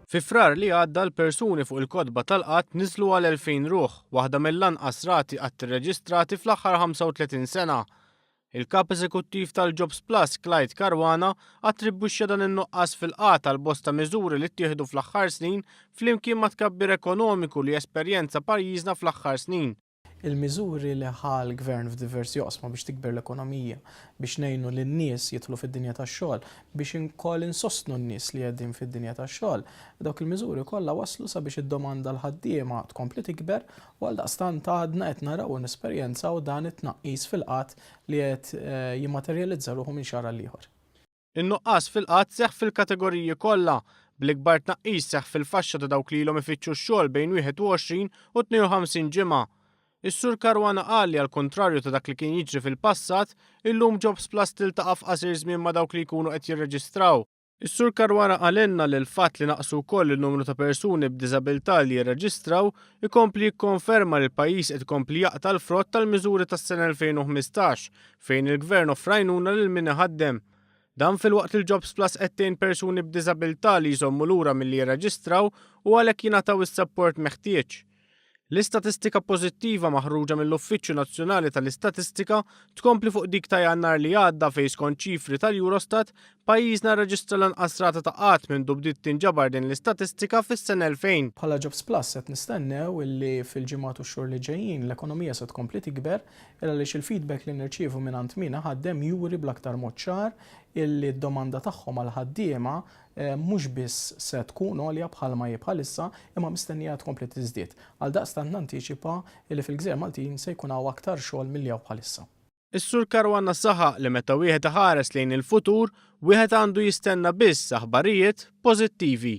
Fi Frar li għadda l-persuni fuq il-kotba tal-qgħad niżlu għal 2,000 ruħ, waħda mill-anqas rati qatt irreġistrati fl-aħħar 35 sena. Il-Kap Eżekuttiv tal-Jobs Plus, Clyde Caruana, attribwixxa dan in-nuqqas fil-qgħad għal bosta miżuri li ttieħdu fl-aħħar snin flimkien ma' tkabbir ekonomiku li esperjenza pajjiżna fl-aħħar snin. Il-miżuri li ħa l-Gvern f'diversi oqsma biex tikber l-ekonomija, biex ngħinu lin-nies jidħlu fid-dinja tax-xogħol, biex inkoll insostnu n-nies li qegħdin fid-dinja tax-xogħol, dawk il-miżuri kollha wasslu sabiex id-domanda għall-ħaddiema tkompli tikber u għaldaqstant għadna qed naraw u nesperjenzaw dan it-tnaqqis fil-qgħad li qed jimmaterjalizza ruħu minn xahar għall-ieħor. In-nuqqas fil-qgħad seħħ fil-kategoriji kollha, bl-ikbar tnaqqis seħħ fil-faxxa ta' dawk li ilhom ifittxu x-xogħol bejn 21 u 52 ġimgħa. Is-Sur Caruana qal li għall-kuntrarju ta' dak li kien jiġri fil-passat, illum Jobsplus tiltaqa' f'qasir żmien ma' dawk li jkunu qed jirreġistraw. Is-Sur Caruana qalilna li l-fatt li naqsu wkoll in-numru ta' persuni b'diżabilità li jirreġistraw ikompli jikkonferma li l-pajjiż qed ikompli jaqta' l-frott tal-miżuri tas-sena 2015 fejn il-Gvern offra għajnuna lil min iħaddem. Dan filwaqt li l-Jobs Plus qed tgħin persuni b'diżabilità li jżommu lura milli jirreġistraw u għalhekk jingħataw is-sapport meħtieġ. L-istatistika pożittiva maħruġa mill-Uffiċċju Nazzjonali tal-Istatistika tkompli fuq dik ta' Jannar li għadda fejn skont ċifri tal-Eurostat, pajjiżna rreġistra l-anqas rata ta' qgħad mindu bdiet tinġabar din l-istatistika fis-sena 2000. Bħala Jobs Plus qed nistennew illi fil-ġimgħat u x-xhur li ġejjin l-ekonomija se tkompli tikber Il għaliex il-feedback li nirċievu mingħand min iħaddem juri bl-aktar mod ċar illi d-domanda tagħhom għall-ħaddiema mhux biss se tkun għolja bħalma hi bħalissa imma mistennija tkompli tiżdied. Għaldaqstant nantiċipa illi fil-gżejjer Maltin se jkun hawn aktar xogħol milli hawn bħalissa. Is-Sur Caruana saħaq li meta wieħed iħares lejn il-futur, wieħed għandu jistenna biss aħbarijiet pożittivi.